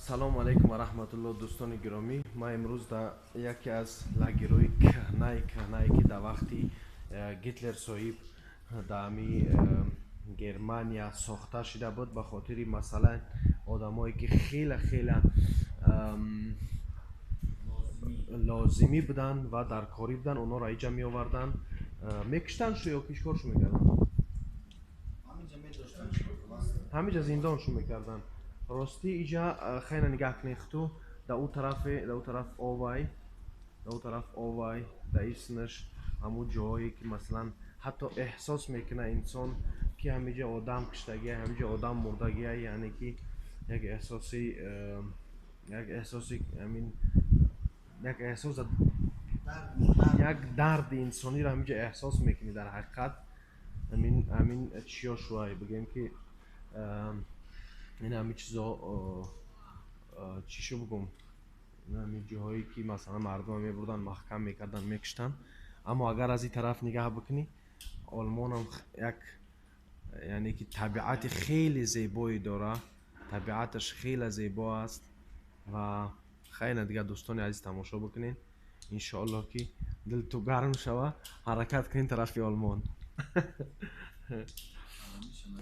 Ассалому алайкум ва раҳматуллоҳ, дӯстони гиромӣ. Ман имрӯз дар яке аз лагерҳои кӯҳнаи кӯҳнае, ки дар вақти Гитлер соҳиб дар ҳами Германия сохта шида буд, ба хотири, масалан, одамое, ки хеле хеле лозимӣ буданд ва даркорӣ буданд, онҳоро иҷа меоварданд, мекуштанд шу ё ки чӣ коршу мекарданд? Ҳамиҷа зиндоншу мекарданд. Ростӣ, иҷа хайна нигаҳ кунед, хуту дар ӯ тарафе, дар ӯ тараф овай, дар ӯ тараф овай, дар иснаш ҳамун ҷоҳое, ки, масалан, ҳатто эҳсос мекунад инсон, ки ҳамиҷа одам куштагия, ҳамиҷа одам мурдагия, яъне ки як эҳсоси ҳамин, як эҳсос, як дарди инсониро ҳамиҷа эҳсос мекунӣ. Дар ҳақиқат, ҳамин чиё шуай, бигӯем, ки ин ҳамин чизо, чӣ шу бигӯм, ҳамин ҷоҳое, ки, масалан, мардумро мебурданд, маҳкам мекарданд, мекуштанд. Аммо агар аз ин тараф нигаҳ бикунӣ, Олмонам як, яъне ки, табиати хеле зебое дора, табиаташ хеле зебо аст. Ва хайна дигар, дӯстони азиз, тамошо бикунед. Иншоаллоҳ, ки дилту гарм шава, ҳаракат кунед тарафи Олмон.